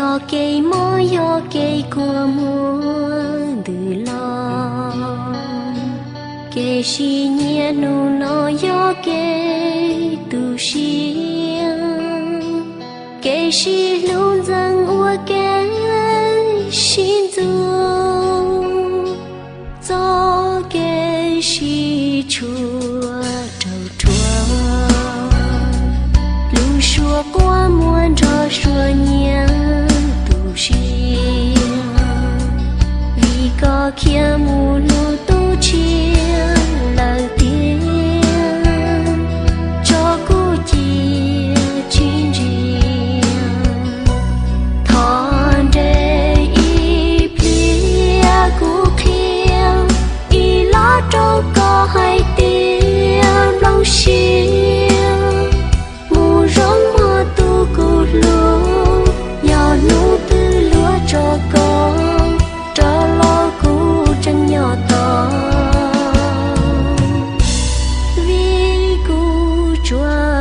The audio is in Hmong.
Txoj kev mob yog kev kua muag ntws los, kev sib nyiam hnub no yog kev tu siab, kev sib hlub ntxeev ua kev sib ntxub, txoj kev sib tshuam raug rhuav, lub suab quaj muag nrog suab nyiam tu siab, vim koj khiav mus hlub tus tshiab lawm tiag, tso kuv cia tsis ntsia. Thov nres ib pliag kuv qhia ib los rau koj hais tias nplooj siab mus zoo mog tus kuv hlub, yog hnub twg luag tso koj rov los kuv tseem nyob tos, vim kuv tsuas